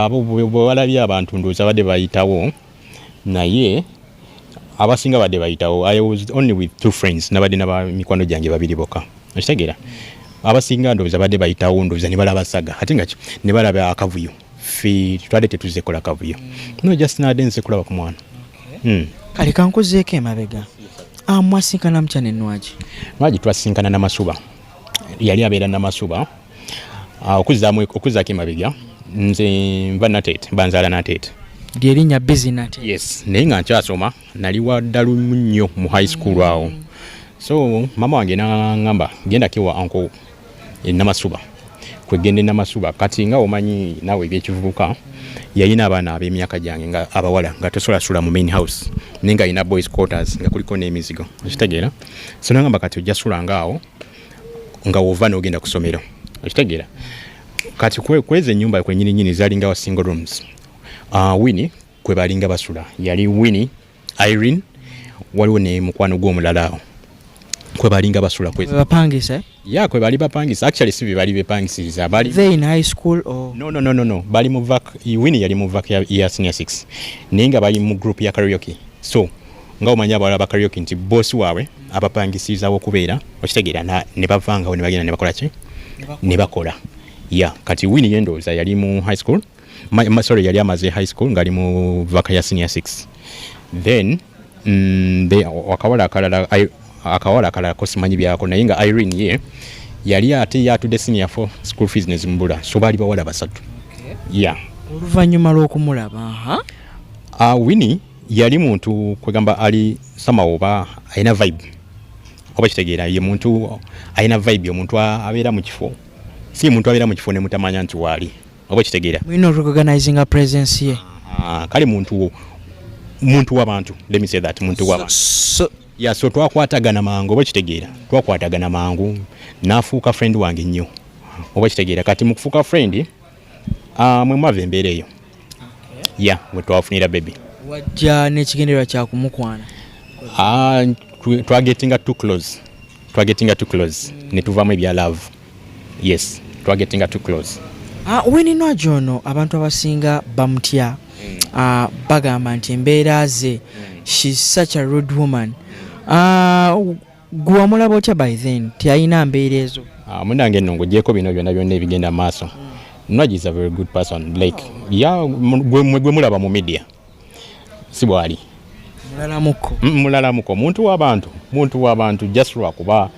Abo bwe walabye abantu, ndowooza badde bayitawo, naye abasinga badde bayitawo. I was only with two friends, nabadde naba mikwano gyange babiri bokka, okitegeera? Abasinga ndowooza badde bayitawo, ndowooza ne balaba saga, ate nga ne balaba akavuyo. Ffe twadde tetuze kola kavuyo, no, just nadde nze kulaba ku mwana. Kale kankuzeeko emabega. Ah, mwasinkana mutya ne Nwagi? Nwagi twasinkana Namasuba, yali abeera Namasuba. Ah, okuzzaako emabega, nze nva Nateete, banzaala Nateete. Lyerinnya Busy Nate? Yes, naye nga nkyasoma, nali waddalu nnyo mu high school awo. So mama wange naŋŋamba, "Gendako ewa uncle e Namasuba." Kwegenda e Namasuba, kati nga omanyi naawe ebyekivubuka, yalina abaana ab'emyaka gyange nga abawala, nga tosobola sula mu main house, naye nga alina boys quarters nga kuliko n'emizigo, okitegeera? So nagamba, "Kati ojja sulanga awo nga wova n'ogenda ku ssomero," okitegeera? Kati kweza ennyumba kwenyini nyini zalingawa single rooms. Winnie kwe balinga basula, yali Winnie, Irene, waliwo ne mukwano gw'omulala awo kwe balinga basula kweza. Bapangisa, eh? Ya, kwe bali bapangisa. Actually si be bali bepangisiriza, bali They in high school or? No, bali mu vac. Winnie yali mu vac ya senior 6, naye nga bali mu group ya karaoke. So nga omanyi abawala ba karaoke nti bosi waabwe abapangisirizawo okubeera, okitegeera? Ne bavangawo ne bagenda ne bakola ki, ne bakola. Ya, kati Winnie ye ndowooza yali mu high school, sorry, yali amaze high school ng'ali mu vac ya senior 6. Then akawala akalala ko simanyi byako, naye nga Irene ye yali ate yatudde senior 4, school fees ne zimubula. So baali bawala basatu, yeah. Oluvannyuma lw'okumulaba, aha. Winnie yali muntu kwegamba ali sama oba alina vibe, oba kitegeera, ye muntu alina vibe, omuntu abeera mu kifo, si muntu abeera mu kifo ne mutamanya nti waali, oba kitegeera? Mulina okurecognizinga presence ye. Ah, kale muntu w'abantu, let me say that, muntu w'abantu. So, Ya, so twakwatagana mangu, oba kitegeera? Twakwatagana mangu, n'afuuka friend wange nnyo, oba kitegeera? Kati mu kufuuka friend, mwe mwava embeera eyo ya mwe twafunira baby. Wajja n'ekigendererwa kya kumukwana? Ah, twagetinga too close, twagetinga too close ne tuvaamu ebya love. Yes, twagetinga too close. Ah, Winnie Nwagi ono abantu abasinga bamutya. Ah, bagamba nti embeera ze, she's such a rude woman. Ah, gwe wamulaba otya by then? Teyalina mbeera ezo? Ah, munange nno, ng'ogyeko bino byonna byonna ebigenda mu maaso, Nwagi is a very good person. Like, ya, gwe mulaba mu media si bwali. Mulalamuko? Mulalamuko, muntu w'abantu, muntu w'abantu, just lwakuba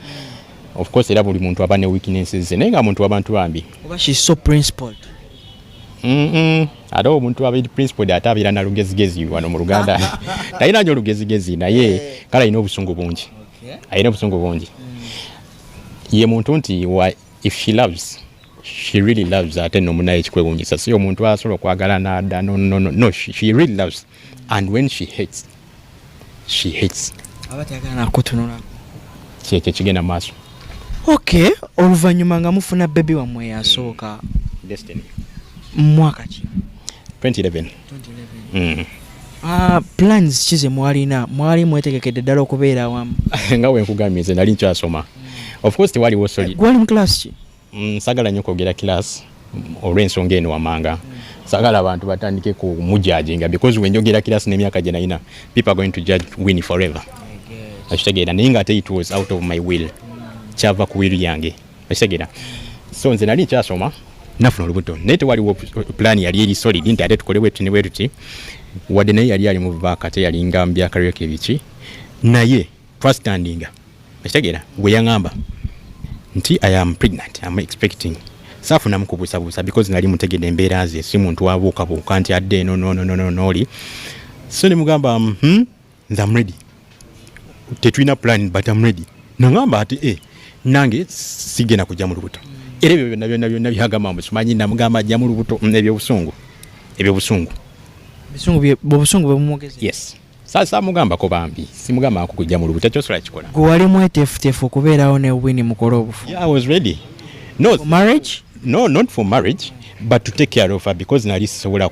of course era buli muntu aba ne weaknesses ze, naye nga muntu w'abantu bambi. Oba she's so principled? Ate omuntu aba principled ate abeera na lugezigezi. Wano mu Luganda talina nnyo olugezigezi, naye kale alina obusungu bungi, alina obusungu bungi. Ye muntu nti if she loves, she really loves. Ate nno munaye ekikwewuunyisa, si omuntu asobola okwagala n'adda. No, no, no, no. She really loves, and when she hates, she hates. Aba tayagala nakutunulako. Kyekyo ekigenda mu maaso. Okay, oluvannyuma nga mufuna baby wammwe eyasooka? Destiny. Mu mwaka ki? 2011. 2011. Ah, plans ki ze mwalina? Mwali mwetegekedde ddala okubeera awamu? Nga bwe nkugambye, nze nali nkyasoma. Of course tewaliwo solid. Gwali mu class ki? Saagala nnyo kwogera class olw'ensonga eno wamanga. Saagala abantu batandike kumujudginga, because wenjogera class n'emyaka gye nalina, people are going to judge Winnie forever, okitegeera? Naye nga ate it was out of my will, kyava ku will yange, okitegeera? So nze nali nkyasoma, nafuna olubuto, naye tewaliwo plan yali eri solid nti ate tukole bwetuti ne bwe tuti, wadde naye yali ali mu vac, ate yalinga mu byakalyoke biki, naye twastandinga, okitegeera? Gwe yaŋŋamba nti, "I am pregnant, am expecting," saafunamu kubuusabuusa because nali mutegedde embeera ze, si muntu wabuukabuuka nti adde eno, no, no, no, no, nooli. So ne mugamba, "Nze am ready, tetulina plan, but am ready." Naŋŋamba ati, "Eh, nange sigenda kujja mu lubuto." Era ebyo byonna byonna byonna byagamba mbu simanyi namugamba ajja mu lubuto, ebyobusungu, ebyobusungu. Obusungu bwe bumwogeze? Yes, saamugambako bambi, simugambako kujja mu lubuto, ekyosobola kikola. Gwe wali mweteefuteefu okubeerawo ne Winnie mukole obufu? Yeah, I was ready. No, For marriage? No, not for marriage, but to take care of her, because nali sisobola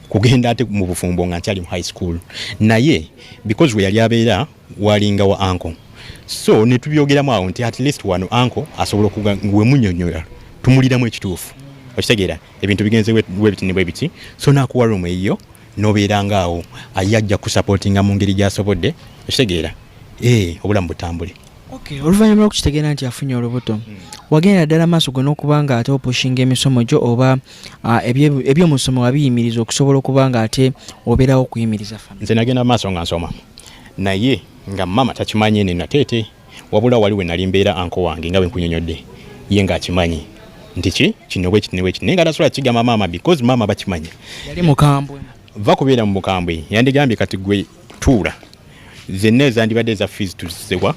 kugenda ate mu bufumbo nga nkyali mu high school. Naye because we yali abeera walinga wa uncle, so ne tubyogeramu awo nti at least wano uncle asobola okuga we munyonyola tumuliramu ekituufu. Okitegeera, ebintu bigenze bwe biti ne bwe biti. So nakuwa room eyiyo nobeera ngaawo, aye ajja kusupportinga mu ngeri gy'asobodde. Okitegeera, obulamu butambule. Okay, oluvannyuma lw'okukitegeera nti afunye olubuto, wagenda ddala maaso gwe n'okuba nga ate opushinga emisomo gyo, oba ebyomusomo wabiyimiriza okusobola okuba nga ate obeerawo okuyimiriza family? Nze nagenda maaso nga nsoma, naye nga mama takimanyi ene nateete. Wabula wali we nali mbeera, uncle wange nga bwe nkunyonyodde, ye ng'akimanyi nti ki kino bwe kiti ne bwe kiti, naye nga tasobola kigamba maama because maama bakimanya. Yali mukambwe? Va kubeera mu bukambwe, yandigambye, "Kati gwe tuula, zenna ezandibadde eza fees tuzizewa."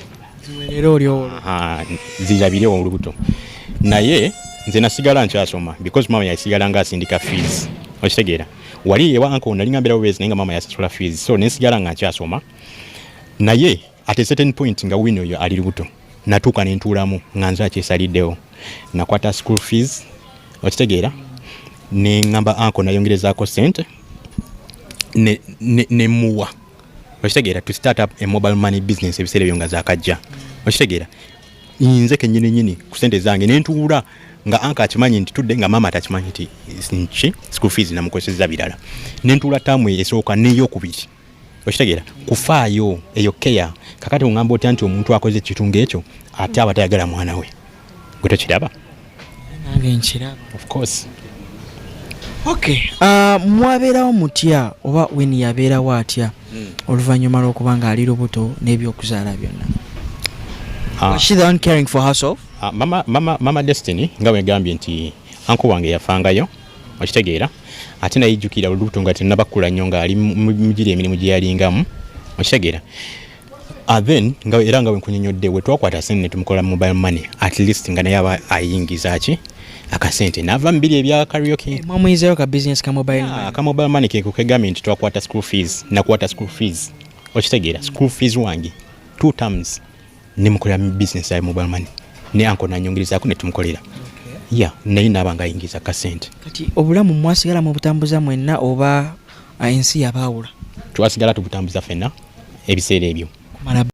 Ziwerera oli olwo. Aha, zirabire olubuto. Naye nze nasigala nkyasoma because mama yasigala nga asindika fees. Okitegeera, wali ewa uncle nali nga mbeera bubeezi, naye nga mama yasasula fees, so nensigala nga nkyasoma. Naye at a certain point nga Wini oyo ali lubuto, natuuka nentuulamu nga nze akyesaliddewo, nakwata school fees. Okitegeera, neŋŋamba uncle nayongerezaako sente nemuwa. Okitegeera, to start up a mobile money business, ebiseera ebyo nga zakajja. Okitegeera, nze kenyini nyini ku sente zange nentuula nga uncle akimanyi nti tudde, nga maama takimanyi nti nki school fees namukozeseza birala. Nentuula taamu esooka neyokubiri. Okitegeera, kufaayo eyo care. Kakati oŋŋamba otya nti omuntu akoze ekintu ngaekyo ate aba tayagala mwana we? Gwe tokiraba? Nange nkiraba. Of course. Okay, mwabeerawo mutya, oba Wini yabeerawo atya oluvannyuma lw'okuba nga ali lubuto n'ebyokuzaala byonna? Was she the one caring for herself? Mama Destiny, nga bwegambye nti uncle wange yafangayo. Okitegeera, ate nayijjukira olubuto nga tenabakula nnyo, ng'ali mugiri emirimu gye yalingamu. Okitegeera, then nga era nga bwenkunyonyodde, bwe twakwata sente ne tumukola mobile money, at least nga naye aba ayingiza ki akasente n'ava mu biri ebya karaoke. Mwamuyizayo ka business ka mobile money? Aka mobile money keko kegambye nti twakwata school fees, nakwata school fees. Okitegeera, school fees wange two terms nemukolera mu business ya mobile money, ne uncle nanyongerezaako ne tumukolera ya, naye naaba nga ayingiza kasente. Kati obulamu mwasigala mu butambuza mwenna, oba ensi yabaawula? Twasigala tubutambuza ffenna ebiseera ebyo. Kumala